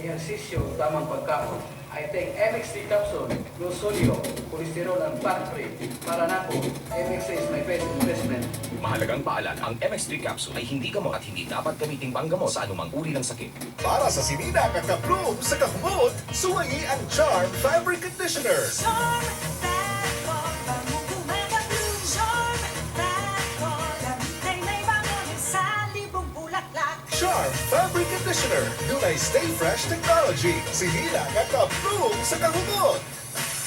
Ehersisyo, tamang pagkaon. I take MX3 capsule, low sodium, cholesterol and fat free. Para nako, MX3 is my best investment. Mahalagang paalala, ang MX3 capsule ay hindi gamot at hindi dapat gamiting panggamot sa anumang uri ng sakit. Para sa sinina nga ka-bloom sa kahumot, suwayi ang Charm Fabric Conditioner. Charm Fabricol, bangong gumagabloom. Charm Fabricol, gamitin may bango sa libong bulaklak. Charm Fabric Conditioner. Dunay Stay Fresh Technology. Sinina nga ka-bloom sa kahumot.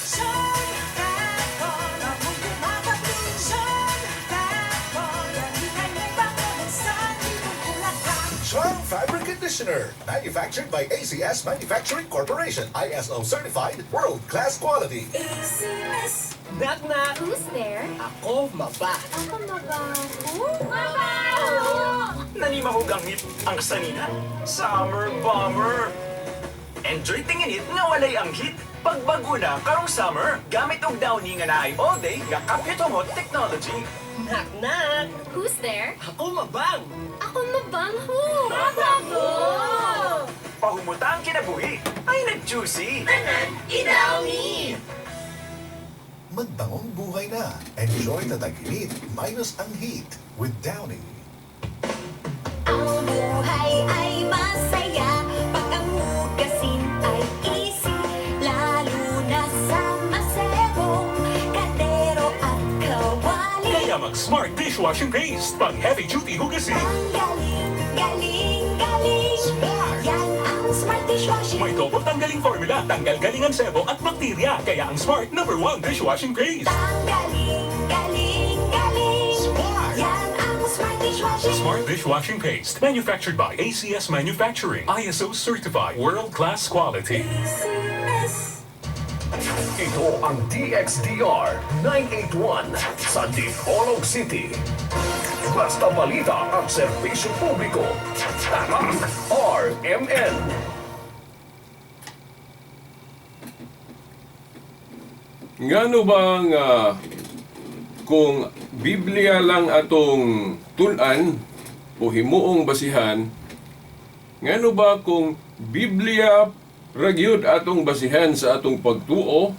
Charm Fabricol, bangong gumagabloom. Charm Fabricol, gamitin may bango sa libong bulaklak. Charm Fabric Conditioner. Manufactured by ACS Manufacturing Corporation. ISO certified, world-class quality. ACS. Knock knock! Who's there? Ako maba. Ako mabaho. Mabaho! Nanimahog ang hit ang sanina. Summer Bomber! Enjoy tinginit nga walay ang hit. Pagbago na karong summer, gamit og Downy nga naay all day nga kapit humot technology. Knock knock! Who's there? Ako mabang. Ako mabangho! Mabaho! Pahumuta ang kinabuhi. Ay nag-juicy. I-Downy! Magbangong buhay na. Enjoy the tag-init minus ang heat with Downy. Ang buhay ay masaya pag ang hugasin ay easy, lalo na sa masebong kaldero at kawali. Kaya mag-Smart Dishwashing Paste pang heavy-duty hugasin. Ang galing, galing, galing. Smart! Yan ang Smart Dishwashing. May double tanggaling formula, tanggal galing ang sebo at bakterya. Kaya ang Smart number one dishwashing paste. Ang galing, galing, galing. Smart! Yan ang Smart Dishwashing. Smart Dishwashing Paste, manufactured by ACS Manufacturing, ISO certified, world-class quality. ACS. Ito ang DXDR 981 sa Dipolog City. Basta balita at serbisyo publiko. Tatak RMN. Ngano ba nga kung Biblia lang atong tun-an o himuong basihan, ngano ba kung Biblia ra gyud atong basihan sa atong pagtuo,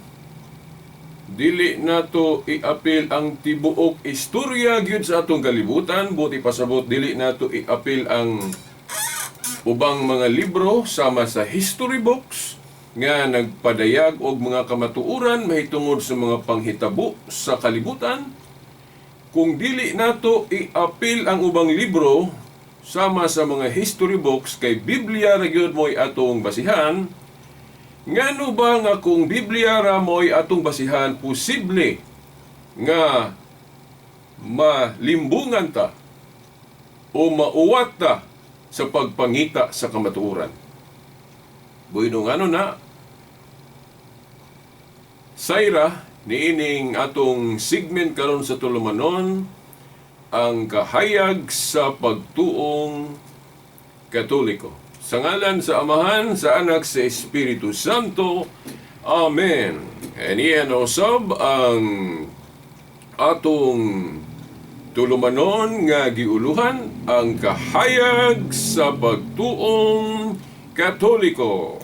dili nato iapil ang tibuok istorya gyud sa atong kalibutan, buti pasabot dili nato iapil ang ubang mga libro sama sa history books nga nagpadayag og mga kamatuoran mahitungod sa mga panghitabo sa kalibutan? Kung dili nato iapil ang ubang libro sama sa mga history books kay Biblia ra gyud mo'y atong basihan, ngano ba nga kung Biblia ra mo'y atong basihan, posible nga malimbungan ta o mauwat ta sa pagpangita sa kamatuoran? Bueno, ngano na? Sayra, niining atong segment karon sa tulumanon, ang kahayag sa pagtuong Katoliko. Sa ngalan sa Amahan, sa Anak, sa Espiritu Santo. Amen. And iyan usab ang atong tulumanon nga giuluhan, ang kahayag sa pagtuong Katoliko.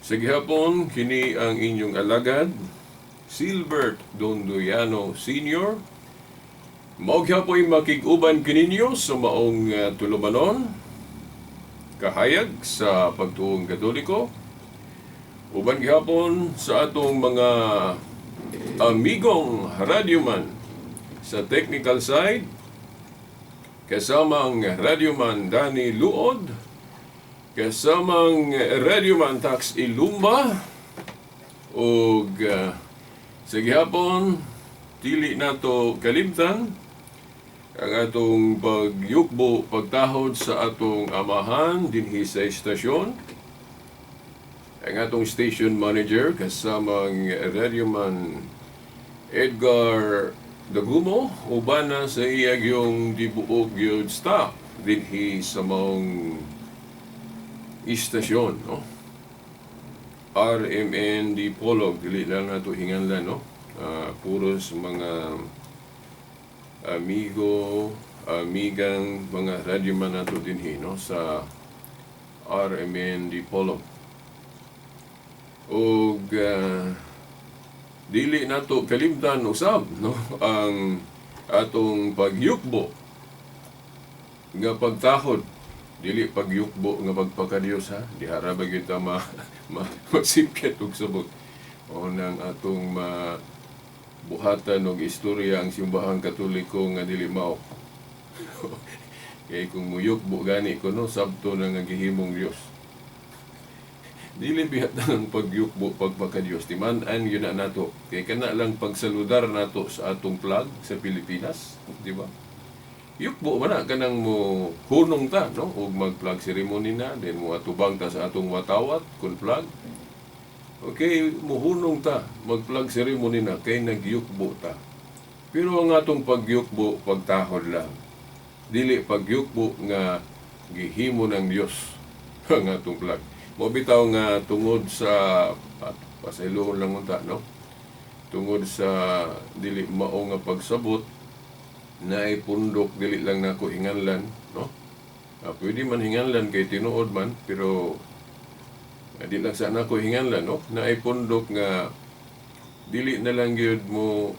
Sa gihapon, kini ang inyong alagad, Silbert Dondoyano Sr. Mao gihapoy makig-uban kininyo sa maong tulumanon, kahayag sa pagtuong Katoliko. Uban gihapon sa atong mga amigong radyoman sa technical side, kasamang radyoman Danny Luod, kasamang radyoman Tax Ilumba, ug Sa gihapon, dili nato kalimtan ang atong pagyukbo, pagtahod sa atong amahan dinhi sa istasyon. Ang atong station manager kasamang radioman Edgar Dagumo, ubana sa iyang yung tibuok gyud staff dinhi sa maong istasyon, no? RMN Dipolog, dili lang nato hinganlan, no? Puros mga amigo, amigang mga radyoman nato dinhi, no, sa RMN Dipolog. Og dili nato kalimtan usab, no, ang atong pagyukbo nga pagtahod, dili pagyukbo nga pagpakadiyos, ha. Diha ra ba gyud ta ma, ma masipyat og sabot o nang atong ma buhatan og istorya ang Simbahang Katoliko nga dili mao. Kay kung muyukbo gani kuno, sabto na nga gihimong Dios. Dili bihat ang pagyukbo pagpakadiyos. Timan-an yun na nato. Kay kana lang pagsaludar nato sa atong flag sa Pilipinas, di ba? Yukbo man na kanang mo hunong ta, no? Ug mag-flag ceremony na, then mo atubang ta sa atong watawat kun flag. Okay, muhunong ta, mag-flag ceremony na kay nagyukbo ta. Pero ang atong pagyukbo, pagtahod lang. Dili pagyukbo nga gihimo ng Dios ang atong flag. Mo bitaw nga tungod sa pasayloon lang unta, no? Tungod sa dili mao nga pagsabot, naay pundok, dili lang nako hinganlan, no? Pwede man hinganlan kay tinuod man, pero di lang sa nako hinganlan, no? Naay pundok nga dili na lang gyud mo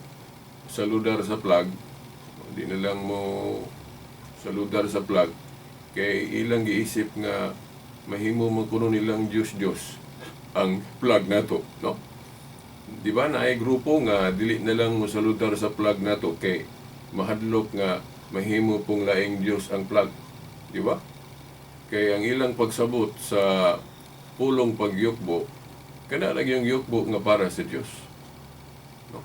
saludar sa flag, di na lang mo saludar sa flag kay ilang giisip nga mahimo man kuno nilang Dios Dios ang flag nato, no? Di ba naay grupo nga dili na lang mo saludar sa flag nato kay mahadlok nga mahimo pong laing Dios ang flag, di ba? Kay ang ilang pagsabot sa pulong pagyukbo, kana lang yung yukbo nga para sa Dios, no?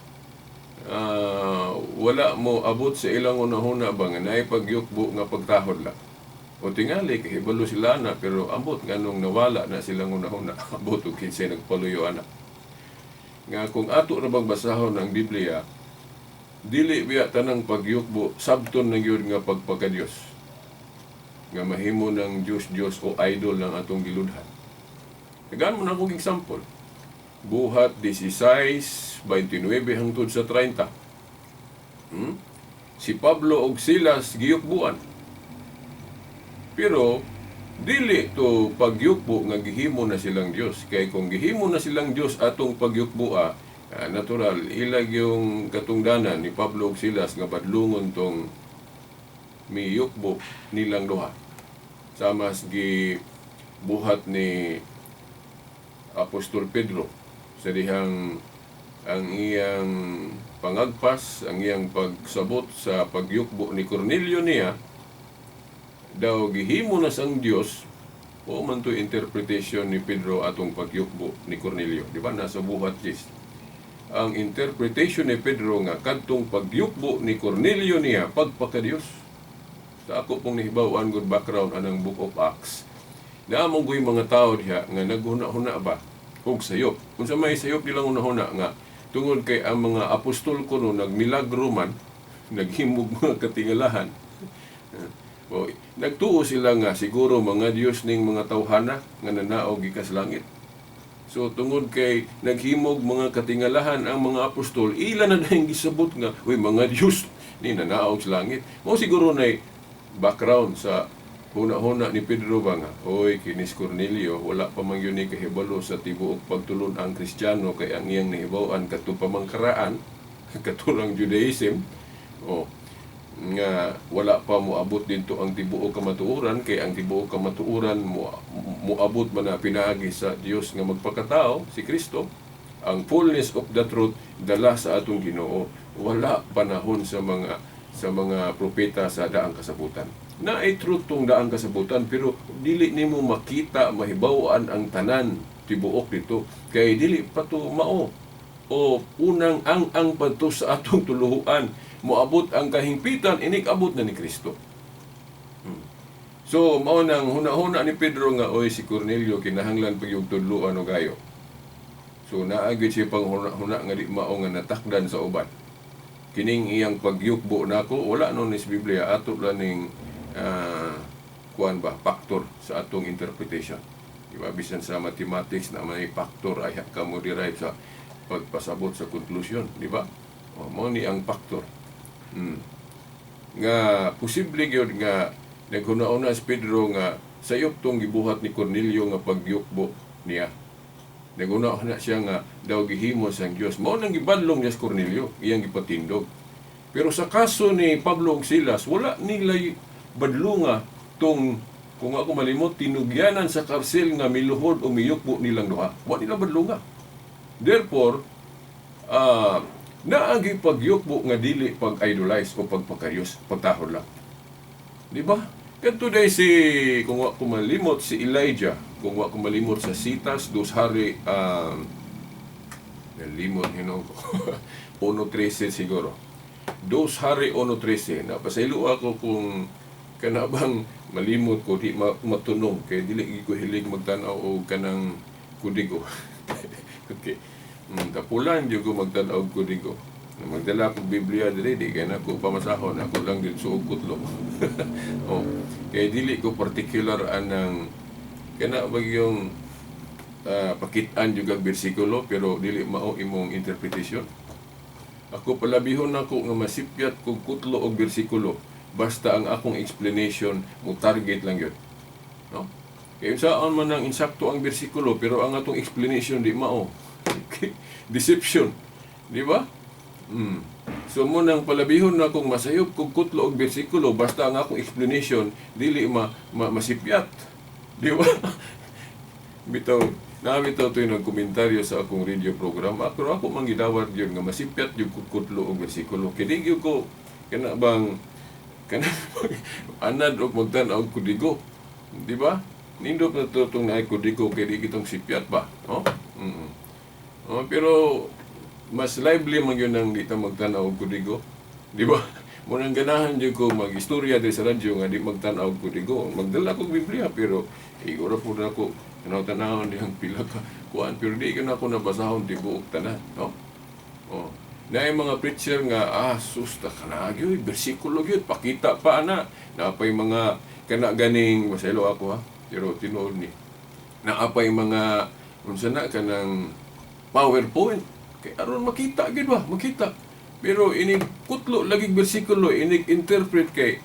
Wala mo abot sa ilang unahuna ba nga naay pagyukbo nga pagtahod lang. O tingali kahibalo sila na, pero ambot nganong nawala na silang unahuna, ambot og kinsay nagpaluyo ana. Nga kung ato ra bang basahon ang Biblia, dili biya tanang pagyukbo sabton na gyud nga pagpakadiyos nga mahimo ng Dios Dios o idol ng atong giludhan. Tagaan mo na akong example. Buhat 16:29 hangtod sa 30. Si Pablo og Silas giyukbuan. Pero dili to pagyukbo nga gihimo na silang Dios. Kay kung gihimo na silang Dios atong pagyukboa, natural ilag yung katungdanan ni Pablo ug Silas nga badlungon tong miyukbo nilang duha. Samas gibuhat ni Apostol Pedro sa dihang ang iyang pangagpas, ang iyang pagsabot sa pagyukbo ni Cornelio niya, daw gihimo na sang Dios. O man to interpretation ni Pedro atong pagyukbo ni Cornelio. Di ba? Nasa Buhat 10. Ang interpretation ni Pedro nga kadtong pagyukbo ni Cornelio niya pagpakadiyos. Sa ako pong nahibaw-an good background anang Book of Acts. Naamong ko'y mga tao diha nga naghuna-huna ba og sayop. Kung sa may sayop nilang hunahuna nga tungod kay ang mga apostol kuno nagmilagro man, naghimog mga katingalahan. O, nagtuo sila nga siguro mga Dios ning mga tawhana nga nanaog gikas langit. So tungod kay naghimog mga katingalahan ang mga apostol, ila na dahing gisabot nga uy, mga Dios ni nanaog sa langit. Mo siguro nay background sa huna-huna ni Pedro ba nga, oy, kinis Cornelio, wala pa man yun ni kahibalo sa tibuok pagtulon ang Kristiyano kay ang iyang nahibaw-an kadto pa man karaan, katurang Judaism, o nga wala pa moabot didto ang tibuok kamatuoran, kay ang tibuok kamatuoran mo moabot man na pinaagi sa Dios nga magpakatao si Kristo. Ang fullness of the truth dala sa atong Ginoo. Wala panahon sa mga propeta sa daang kasabutan. Naay truth tong daang kasabutan, pero dili nimo makita mahibaw-an ang tanan tibuok dito kay dili pa to mao. o unang ang-ang padto sa atong tuluhuan. Moabot ang kahingpitan, inig-abot na ni Kristo. So, mao nang huna-huna ni Pedro nga, oy, si Cornelio, kinahanglan pag yung tudluan o gayo. So, naa gyud siya pang huna-huna nga di mao nga natakdan sa uban. Kining iyang pagyukbo nako, wala no ni sa Biblia, ato lang ning kuan ba, factor sa atong interpretation. Diba? Bisan sa mathematics na may factor ay ka mo derive sa pagpasabot sa conclusion, di ba? O, mao ni ang factor. Nga posible gyud nga naghuna-una si Pedro nga sayop tong gibuhat ni Cornelio nga pagyukbo niya. Naghuna-una siya nga daw gihimo sang Dios. Mao nang gibadlong niya si Cornelio, iyang gipatindog. Pero sa kaso ni Pablo ug Silas, wala nila badlunga tong, kung ako malimot, tinugyanan sa karsel nga miluhod o miyukbo nilang duha. Wa nila badlunga. Therefore, naagi pagyukbo nga dili pag-idolize o pagpakayos, pagtahod lang. Di ba? Kadto day si, kung wa ko malimot, si Elijah, kung wa ko malimot sa Citas, dos Hari, nalimot hinuon ko, 1:13 siguro. Dos Hari 1:13, napasaylo ako kung kanabang malimot ko, di matunog, kay dili ko hilig magtan-aw og kanang kudigo. Okay. Tapulan jud ko magtan-aw og kudigo. Magdala akong Biblia diri, di kay nako pamasahon, ako lang din suog kutlo. Oh, kay dili ko particular anang kana ba yung pakit-an jud ang bersikulo pero dili mao imong interpretation. Ako palabihon nako nga masipyat kog kutlo og bersikulo basta ang akong explanation mo target lang yun. No? Kay saan man ang insakto ang bersikulo pero ang atong explanation di mao. Okay? Deception. Di ba? So mo nang palabihon na kung masayop kog kutlo og bersikulo basta ang akong explanation dili masipyat. Di ba? Bitaw na bitaw to'y nagkomentaryo sa akong radio program. Pero ako manggidawat yun nga masipyat yung kutlo og bersikulo. Kay di gyud ko kana bang kana anad og magtan-aw og kodigo. Di ba? Nindot na to itong naay kodigo kay di kitong sipyat ba? No? Oh, pero mas lively man yun ang di ta magtan-aw og kodigo. Di ba? Munang ganahan jud ko mag-istorya diri sa radyo nga di magtan-aw og kodigo. Magdala kog Biblia pero igora po na ako tanaw-tanawon dihang pila ka kuan pero di ka na ako nabasahon tibuok tanan, no? Oh. Naay mga preacher nga sus ta kana gyud bersikulo gyud pakita pa ana. Naapay mga kana ganing maselo ako ha, pero tinuod ni. Naapay mga unsa na kanang PowerPoint kay aron makita gyud ba, makita. Pero inig kutlo lagi bersikulo inig interpret kay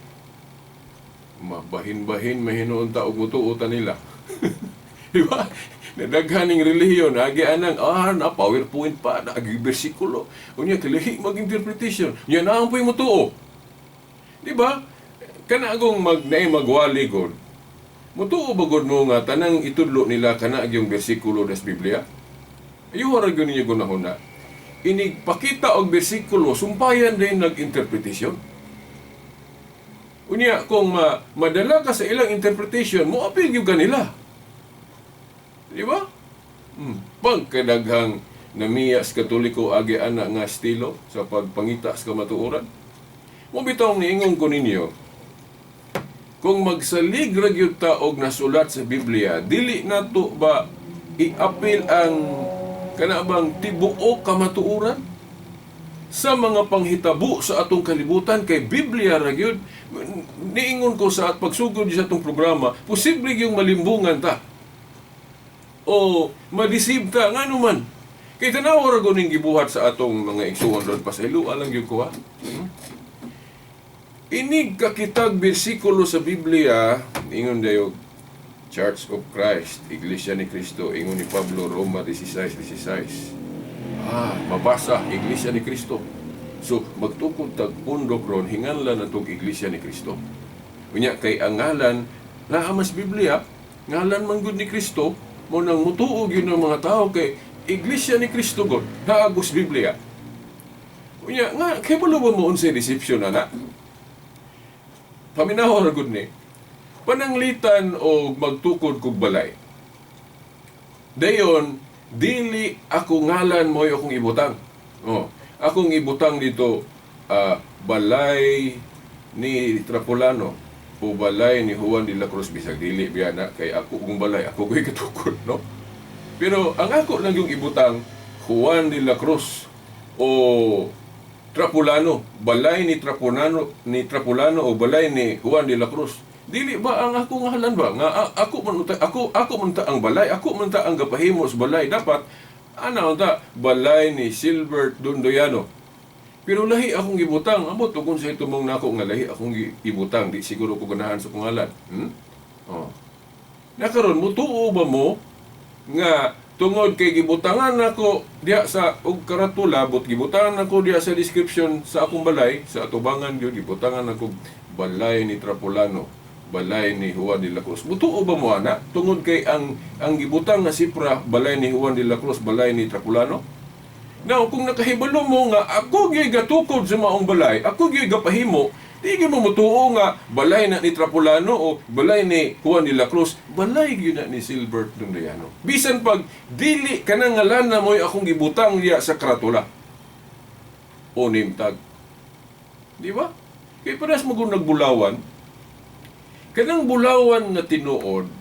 mabahin-bahin mahinuon ta og mutuo ta nila. Di ba? Nadaghan ning relihiyon, agi anang na PowerPoint pa, agi bersikulo. Unya kalahi mag-interpretation. Nya naang po'y mutuo. Di ba? Kana agong mag naay magwali god. Mutuo ba god mo nga tanang itudlo nila kana gyung bersikulo das Biblia? Ayaw ra gyud ninyo gunahuna. Inig pakita og bersikulo, sumpayan din nag-interpretation. Unya kung madala ka sa ilang interpretation, mo apil gyud kanila. Di ba? Pagkadaghang namiyas Katoliko agi ana nga estilo sa pagpangita sa kamatuoran. Mo bitaw niingon ko ninyo, kung magsalig ra gyud ta og nasulat sa Biblia, dili nato ba iapil ang kana bang tibuok kamatuoran sa mga panghitabo sa atong kalibutan kay Biblia ra gyud. Niingon ko sa pagsugod sa atong programa, posible gyud malimbungan ta o madisib ta ngano man. Kay tanaw ra gud ning gibuhat sa atong mga igsuon ron pasaylo lang gyud ko ha. Inig kakitag bersikulo sa Biblia, ingon dayo Church of Christ, Iglesia ni Cristo, ingon ni Pablo Roma 16:16. Mabasa Iglesia ni Cristo. So magtukod tag pundok ron hinganlan atong Iglesia ni Cristo. Unya kay ang ngalan naa mas Biblia, ngalan man gud ni Kristo, mo nang mutuo gyud ng mga tao kay Iglesia ni Cristo god, naagos Biblia. Unya nga kay balo ba mo unsay deception ana? Paminaw ra gud ni. Pananglitan og magtukod kog balay. Dayon Dili ako ngalan mo akong ibutang. Oh, akong ibutang dito balay ni Trapolano o balay ni Juan de la Cruz, bisag dili biya na kay ako kung balay ako ko'y katukod, no? Pero ang ako lang yung ibutang Juan de la Cruz o Trapolano, balay ni Trapolano o balay ni Juan de la Cruz. Dili ba ang ako ngalan ba nga ako man unta, ako man ta ang balay, ako man ta ang gapahimo sa balay, dapat ana unta balay ni Silbert Dondoyano. Pero lahi akong gibutang, ambot ug sa itumong nako nga lahi akong ibutang, di siguro ko ganahan sa pangalan. Hmm? Oh. Nakaron mutuo ba mo nga tungod kay gibutangan nako diha sa og karatula, but gibutangan nako diha sa description sa akong balay, sa atubangan gyud gibutangan nako balay ni Trapolano, balay ni Juan de la Cruz. Mutuo ba mo ana tungod kay ang gibutang nga sipra balay ni Juan de la Cruz, balay ni Trapolano? Now, kung nakahibalo mo nga ako gyud gatukod sa maong balay, ako gyud gapahimo, di gyud mo mutuo nga balay na ni Trapolano o balay ni Juan de la Cruz, balay gyud na ni Silbert Dondoyano. Bisan pag dili kanang ngalan na mo'y akong gibutang diya sa karatula o name tag. Di ba? Kay parehas mo kung nagbulawan, kanang bulawan nga tinuod,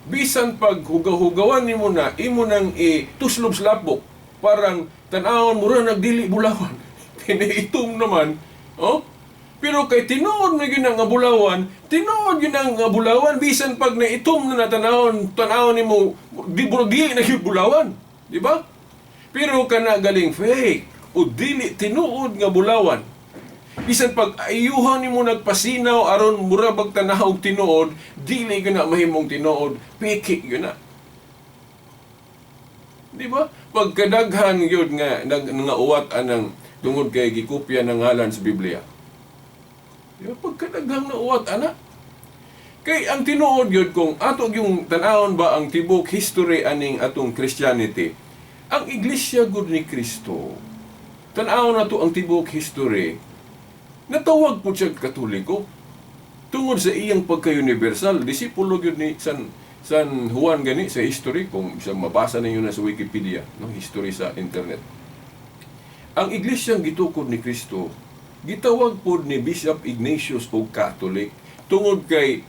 bisan pag hugaw-hugawan nimo na, imo nang ituslob sa lapok, parang tan-awon mura nagdili bulawan. Kinaitom naman, oh? Pero kay tinuod na gyud nga bulawan, tinuod gyud nga bulawan bisan pag naitom na natanawon, tan-awon nimo di dili na gyud bulawan, di ba? Pero kana galing fake o dili tinuod nga bulawan. Bisan pag ayuhan nimo nagpasinaw aron mura bag tanaw og tinuod, dili gyud na mahimong tinuod, peke gyud na. Di ba? Pagkadaghan gyud nga nga uwat anang tungod kay gikopya ng ngalan sa Biblia. Di ba? Pagkadaghang na uwat ana. Kay ang tinuod gyud kung ato yung tan-awon ba ang tibok history aning atong Christianity, ang Iglesia gud ni Kristo, tan-awon nato ang tibok history, natawag po siya Katoliko tungod sa iyang pagka-universal. Disipulo gyud ni San Juan gani sa history, kung isang mabasa ninyo na sa Wikipedia, no, history sa internet. Ang iglesyang gitukod ni Kristo, gitawag pod ni Bishop Ignatius og Catholic tungod kay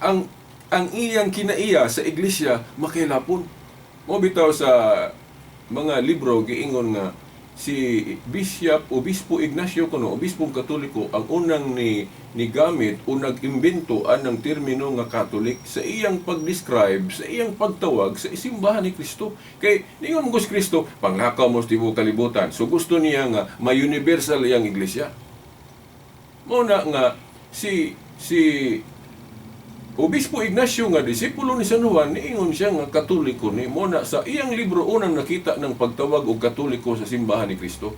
ang iyang kinaiya sa iglesia makailapon. Mo bitaw sa mga libro giingon nga si Bishop Obispo Ignacio kuno, obispong Katoliko, ang unang ni gamit o nag-imbento anang termino nga Catholic sa iyang pag-describe, sa iyang pagtawag sa isimbahan ni Kristo. Kay ningon mo si Kristo, panglakaw mo sa tibuok kalibutan. So gusto niya nga ma-universal iyang iglesia. Mo na nga si Obispo Ignacio nga disipulo ni San Juan, niingon siya nga Katoliko ni mo na sa iyang libro unang nakita ng pagtawag og Katoliko sa simbahan ni Kristo.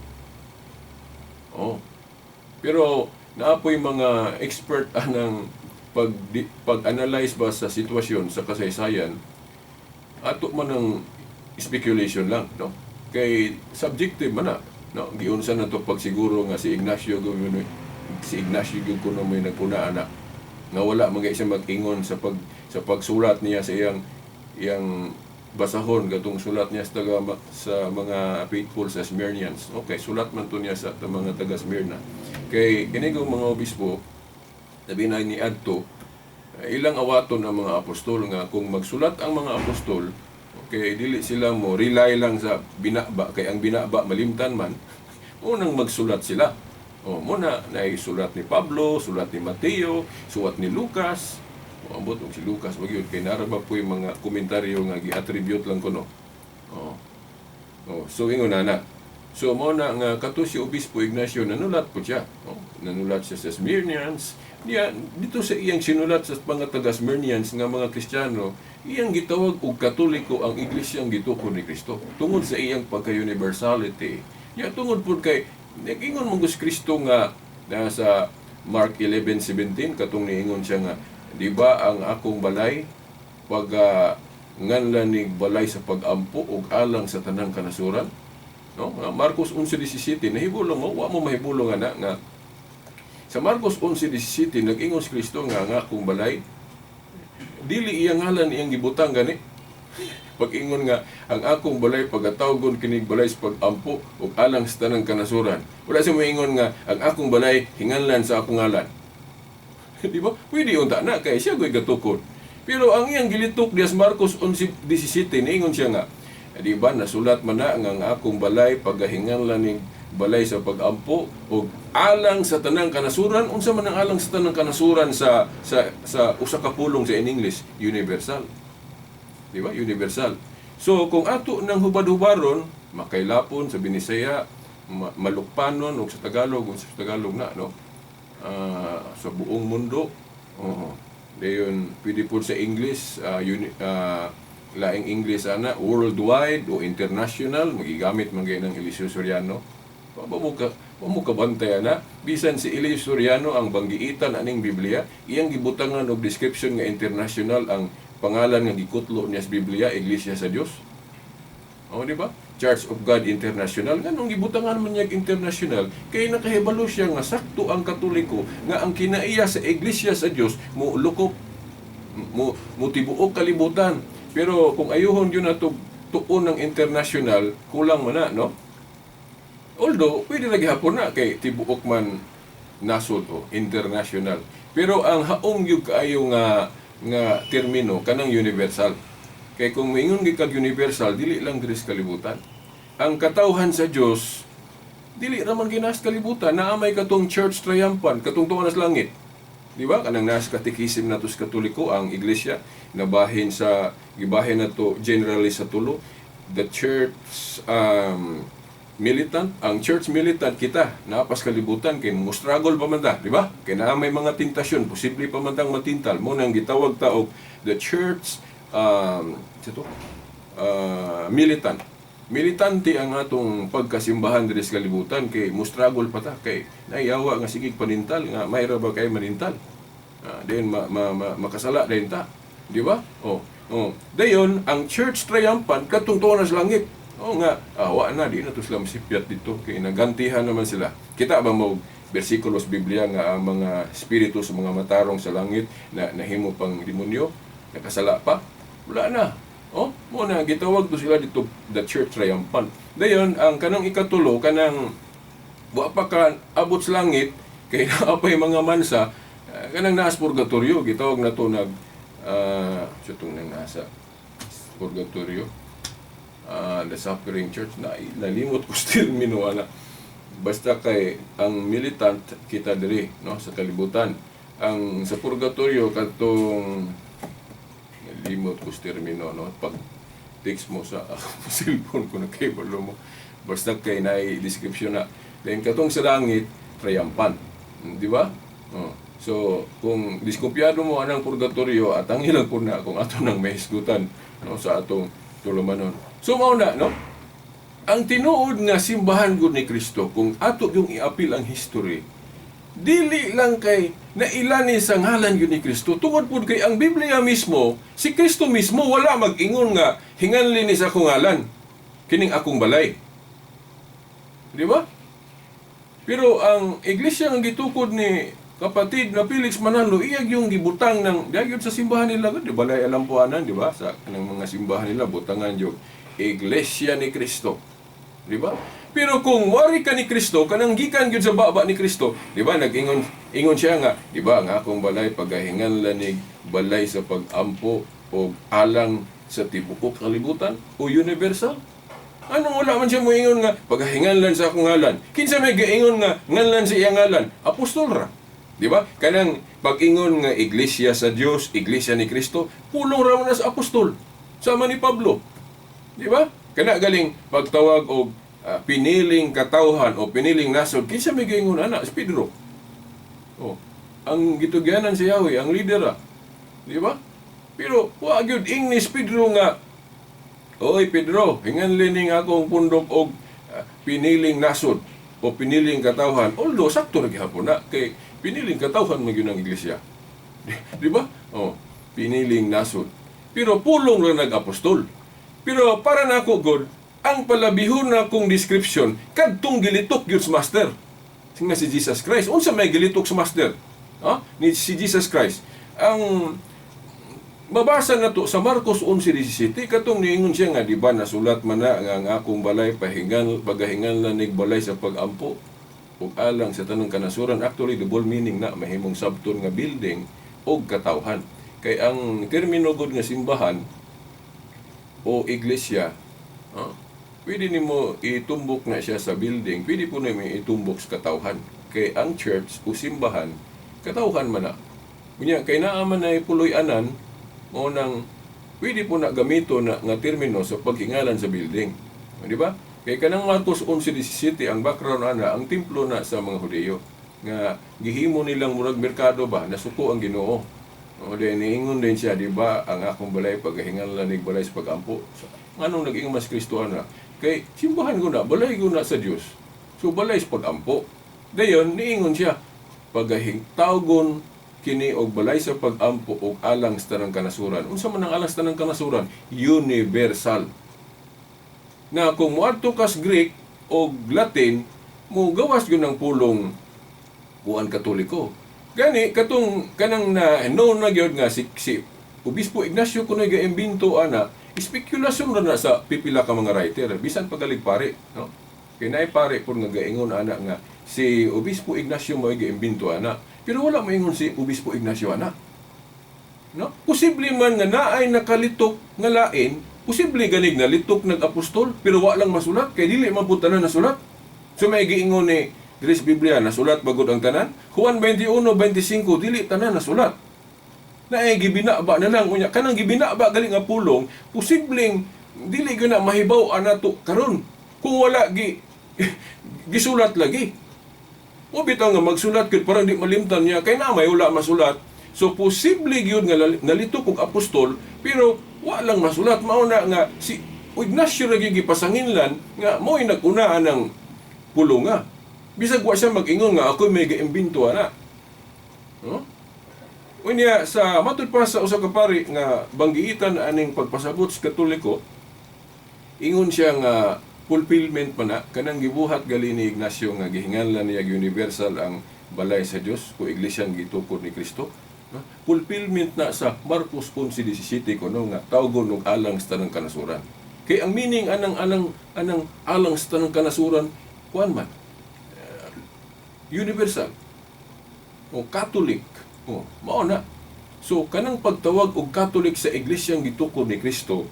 Oh. Pero naapoy mga expert anang pag-analyze ba sa sitwasyon sa kasaysayan, ato man ang speculation lang, no? Kay subjective man na, no? Giunsa na to pagsiguro nga si Ignacio gyud kuno may nagpuna ana nga wala man siya mag-ingon sa pagsulat niya sa iyang basahon katong sulat niya sa sa mga faithful sa Smyrnians. Okay, sulat man to niya sa mga taga Smyrna. Kay kini mga obispo labi na ni adto, ilang awaton ang mga apostol nga kung magsulat ang mga apostol, okay, dili sila mo rely lang sa binaba kay ang binaba malimtan man, unang magsulat sila. O, muna, naisulat ni Pablo, sulat ni Mateo, sulat ni Lucas. O, ambot og si Lucas, wag yun, kay nara ba po yung mga komentaryo nga gi-attribute lang kuno. O, o, so ingon na. So, mo na nga kato si Obispo Ignacio, nanulat po siya. O, nanulat siya sa Smyrnians. Niya, dito sa iyang sinulat sa mga taga-Smyrnians nga mga Kristiyano, iyang gitawag og Katoliko ang iglesyang gitukod ni Kristo. Tungod sa iyang pagka-universality. Niya, tungod po kay nag-ingon mong Kristo nga nasa Mark 11:17 katong niingon siya nga, di ba ang akong balay pag nganlan ni balay sa pag-ampo og alang sa tanang kanasuran, no? Marcos 11:17 nahibulong mo, wa mo mahibulong ana nga sa Marcos 11:17 nag-ingon si Kristo nga ang akong balay dili iyang ngalan iyang gibutang gani. Pag-ingon nga ang akong balay pagatawgon kinig balay sa pag-ampo ug alang sa tanang kanasuran. Wala siya moingon nga ang akong balay hinganlan sa akong ngalan. Di ba? Pwede unta na kay siya goy gatukod. Pero ang iyang gilitok dias Marcos 11:17, niingon siya nga, di ba nasulat man na nga ang akong balay pagahinganlan ning balay sa pag-ampo ug alang sa tanang kanasuran? Unsa man ang alang sa tanang kanasuran sa usa ka pulong sa in English? Universal. Di ba? Universal. So kung ato nang hubad-hubaron, makailapon sa Binisaya, malukpanon ug sa Tagalog, ug sa Tagalog na, no? Sa buong mundo. Oo. Dayon pwede po sa English, laing English ana, worldwide o international, magigamit man gay ng Eliseo Soriano. Wa mo kabantay ana, bisan si Eliseo Soriano ang banggiitan aning Biblia, iyang gibutangan og description nga international ang pangalan nga gikutlo niya sa Biblia, Iglesia sa Dios. O, di ba? Church of God International. Nganong gibutangan man niya international? Kay nakahibalo siya nga sakto ang Katoliko nga ang kinaiya sa Iglesia sa Dios mo lukop mo mo tibuok kalibutan. Pero kung ayuhon yun nato tuon ng international, kulang man na, no? Although, pwede na gihapon na kay tibuok man nasod o international. Pero ang haong gyud kaayo nga termino kanang universal. Kay kung moingon gyud kag universal, dili lang diri sa kalibutan. Ang katawhan sa Dios dili ra man ginas kalibutan, naa may katong church triumphant, katong tuwa sa langit. Di ba? Kanang nasa katekisim nato sa Katoliko, ang iglesia nabahin sa gibahin nato generally sa tulo, the church militant, ang church militant kita, napas kalibutan kay mo struggle pa man ta, di ba? Kay naa may mga tentasyon, posible pa man tang matintal. Mo nang gitawag ta og the church sa to? Militant. Militante ang atong pagkasimbahan diri sa kalibutan kay mo struggle pa ta kay naiyawa nga sige panintal nga mayra ba kay manintal. Then ma, ma, ma, makasala din ta. Di ba? Oh. Dayon ang church triumphant katong tuwa na sa langit. Oo nga, wa na di na to sila masipyat dito kay nagantihan naman sila. Kita ba mo bersikulo sa Biblia nga ang mga espiritu sa mga matarong sa langit na nahimo pang demonyo, nakasala pa? Wala na. Oh, mo na gitawag to sila dito the church triumphant. Dayon ang kanang ikatulo, kanang wa pa ka abot sa langit kay naa pay mga mansa, kanang naas purgatorio, gitawag na to nag sa itong nang nasa purgatorio, the suffering church na nalimot ko sa termino ana. Basta kay ang militant kita diri, no, sa kalibutan. Ang sa purgatorio katong nalimot ko sa termino, no, pag text mo sa cellphone ko na kay mo. Basta kay naay description na. Then katong sa langit triumphant, di ba? Oh. So kung diskumpiyado mo anang purgatorio at ang ilang po na kung ato nang mahisgutan, no, sa atong tulumanon. So mao na, no, ang tinuod nga simbahan gud ni Kristo, kung ato yung iapil ang history, dili lang kay nailani sa ngalan gyud ni Kristo, tungod pud kay ang Biblia mismo, si Kristo mismo wala mag-ingon nga hinganli ni sa akong ngalan kining akong balay, di ba? Pero ang iglesia nga gitukod ni kapatid na Felix Manalo, iya yung gibutang ng diya sa simbahan nila, di ba, balay alampuanan, di ba, sa kanang mga simbahan nila butangan yung Iglesia ni Kristo, di ba? Pero kung wari ka ni Kristo, kanang gikan gyud sa baba ni Kristo, di ba? Nag-ingon ingon siya nga, di ba, nga akong balay pagahingan lanig balay sa pag-ampo o alang sa tibuok kalibutan o universal. Anong wala man siya moingon nga pagahinganlan sa akong ngalan? Kinsa may gaingon nga nganlan sa iyang ngalan? Apostol ra. Di ba? Kanang pag-ingon nga iglesia sa Dios, iglesia ni Kristo, pulong ra man na sa apostol. Sama ni Pablo. Di ba? Kana galing pagtawag og piniling katawhan o piniling nasod, kinsa may gaingon ana? Si Pedro. Oh, ang gitugyanan si Yahweh, ang leader ra. Di ba? Pero wa gyud ingnis Pedro nga, "Oy Pedro, hinganli ning akong pundok og piniling nasod o piniling katawhan." Although sakto ra gihapon na kay piniling katawhan man gyud ang iglesia. Di ba? Oh, piniling nasod. Pero pulong ra nag-apostol. Pero para nako god, ang palabihon na kong description kadtong gilitok gyud sa master. Nga si Jesus Christ. Unsa may gilitok sa master? Ha? Ni si Jesus Christ. Ang Mabasa na to sa Marcos 11:17, katong niingon siya nga, di ba nasulat man na nga ang akong balay pahingan pagahinganlan nig balay sa pag-ampo ug alang sa tanang kanasuran. Actually, double meaning na, mahimong sabton nga building og katawhan, kay ang termino gud nga simbahan o iglesia, pwede nimo itumbok na siya sa building, pwede po nimo itumbok sa katawhan, kay ang church o simbahan katawhan man na. Unya kay naa man nay puloy-anan, mao nang pwede po na gamito na nga termino sa paghingalan sa building. Di ba? Kay kanang Marcos 11:17, ang background ana, ang templo na sa mga Hudiyo nga gihimo nilang murag merkado ba, nasuko ang Ginoo. O then niingon din siya, di ba, ang akong balay pagahingalan nig balay sa pagampo. So, nganong nag-ingon mas Kristo ana? Kay simbahan ko na, balay ko na sa Dios. So balay sa pagampo. Dayon niingon siya, pagahing tawgon kini og balay sa pagampo og alang sa tanang kanasuran. Unsa man ang alang sa tanang kanasuran? Universal. Na kung moadto kas Greek og Latin, mo gawas gyud ang pulong kuan Katoliko. Gani katong kanang na known na gyud nga si Obispo Ignacio kunoy gaimbento ana, spekulasyon ra na sa pipila ka mga writer, bisan pagalig pare, no? Kay naay pare pud nga gaingon ana nga si Obispo Ignacio mo'y gaimbento ana, pero wala moingon si Obispo Ignacio ana. No? Posible man nga naay nakalitok nga lain, posible ganig nalitok nag-apostol, pero wa lang masulat kay dili man pud tanan nasulat. So may giingon ni diri sa Biblia, nasulat bagod ang tanan. Juan 21:25, dili tanan nasulat. Naay gibinaba na lang unya kanang gibinaba gali nga pulong, posibleng dili gyud na mahibaw anato karon kung wala gi gisulat lagi. O bitaw nga magsulat gyud parang di malimtan niya kay na may wala masulat. So posible gyud nga nalito kog apostol pero wa lang masulat, mao na nga si Ignacio ra gyud gipasanginlan nga mo'y nag-una ng pulong nga. Bisag wa siya mag-ingon nga ako may gaimbento ana. No? Unya sa matud pa sa usa ka pari nga banggiitan aning pagpasabot sa Katoliko, ingon siya nga fulfillment pa na kanang gibuhat gali ni Ignacio nga gihinganlan niya universal ang balay sa Dios o iglesyang gitukod ni Kristo. No? Fulfillment na sa Marcos 11:17 kuno nga tawgon og alang sa tanang kanasuran. Kay ang meaning anang alang anang alang sa tanang kanasuran kuan man universal o Catholic, o mao na. So kanang pagtawag og Catholic sa iglesyang gitukod ni Kristo,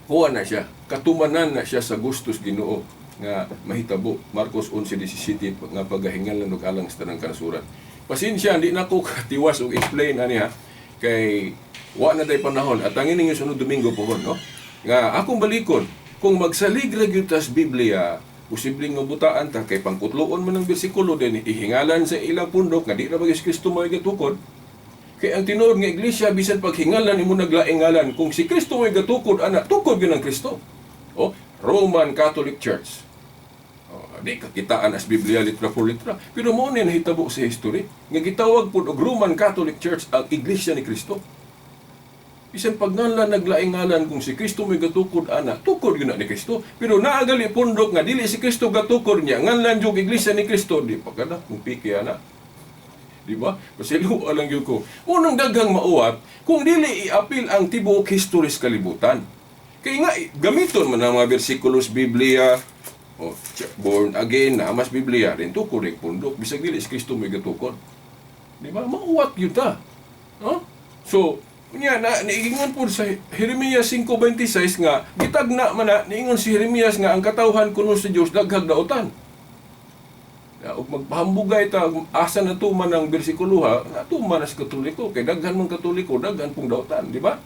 kuha na siya, katumanan na siya sa gustos Ginoo nga mahitabo Marcos 11:17 nga pagahingalan og alang sa tanang kanasuran. Pasensya, di na ko katiwas og explain ani ha, kay wa na tay panahon at ang ining sunod Domingo pohon, no, nga akong balikon kung magsalig ra gyud tas Biblia, posibleng mabutaan ta kay pangkutloon man ang bersikulo din ihingalan sa ilang pundok nga di ra ba Kristo mo'y gatukod. Kay ang tinuod nga iglesia bisan paghingalan imo naglaing ngalan, kung si Kristo mo'y gatukod ana, tukod gyud ang Kristo. O Roman Catholic Church. O, di kakitaan as Biblia litra por litra, pero mao ni nahitabo sa history nga gitawag pud og Roman Catholic Church ang iglesia ni Kristo. Bisan pagnganlan naglaing ngalan, kung si Kristo may gatukod ana, tukod gyud na ni Kristo. Pero naagali pundok nga dili si Kristo gatukod niya, nganlan jud iglesia ni Kristo, di pa kada kung piki ana. Di ba? Pasilo lang gyud ko. Unang daghang mauwat kung dili iapil ang tibuok history sa kalibutan. Kay nga gamiton man ang mga bersikulos Biblia, o born again na mas Biblia rin tukod rin pundok bisag dili si Kristo may gatukod. Di ba? Mauwat gyud ta. No? So, unya na niingon po sa Jeremias 5:26 nga gitagna man na niingon si Jeremias nga ang katawhan kuno sa Dios daghag dautan. Ya, ug magpahambugay ta asa na tuman ang bersikulo ha, natuman na sa Katoliko kay daghan man Katoliko, daghan pong dautan, di ba?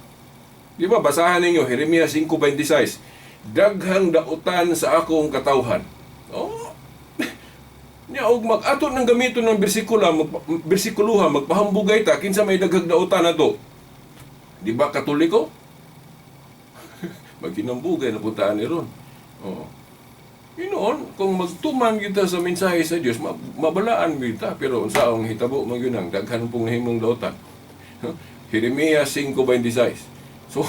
Di ba? Basahan ninyo Jeremias 5:26. Daghang dautan sa akong katawhan. Oh. Nya og mag-ato ng gamiton ng bersikulo, bersikuloha, magpahambugay ta kinsa may daghang dautan nato. Di ba Katoliko? Maghinambugay na puntaan ni ron. Oo. Inoon, kung magtuman kita sa mensahe sa Dios, mabalaan kita. Pero unsaong hitabo man yun ang daghan pong nahimong dautan. Jeremias 5:26. So,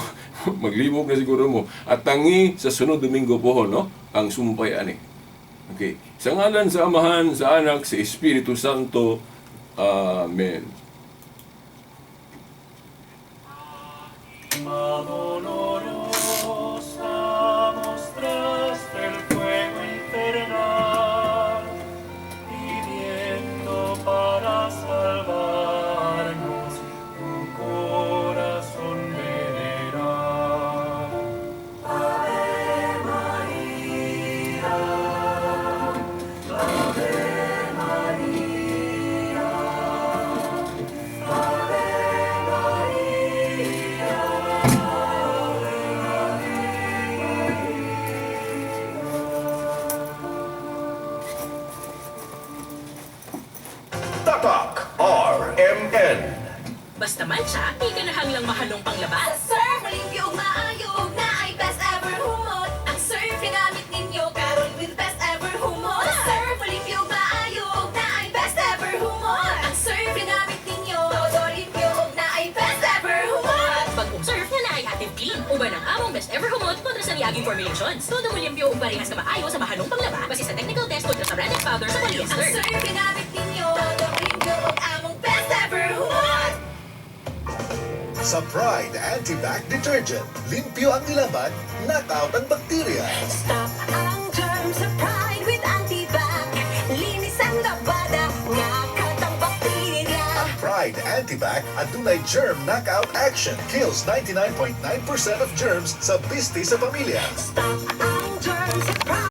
maglibog na siguro mo. At tangi sa sunod Domingo po, no? Ang sumpay ani. Okay. Sa ngalan sa Amahan, sa Anak, sa Espiritu Santo. Amen. Tatak RMN. Basta mancha, di ka nahanglang mahalong panglaba. Sa Surf, malimpyo ug maayo ug naay best ever humot. Ang Surf gamit ninyo karon with best ever humot. Sa Surf, malimpyo ug maayo ug naay best ever humot. Ang Surf gamit ninyo, todo limpyo ug naay best ever humot. Bagong Surf nga naay active clean. Uban ang among best ever humot kontra sa niaging formulations. Todo mo limpyo ug parehas ka maayo sa mahalong panglaba base sa technical test kontra sa branded powder sa Ang polyester. Surf gamit ninyo, todo limpyo ug among best ever humot. Sa Pride Anti-Bac Detergent, limpyo ang nilaban, knockout ang bakterya. Stop ang germs sa Pride with Antibac. Linis ang labada, knockout ang bakterya. Ang Pride Anti-Bac adunay germ knockout action, kills 99.9% of germs sa bisti sa pamilya. Stop ang germs sa Pride.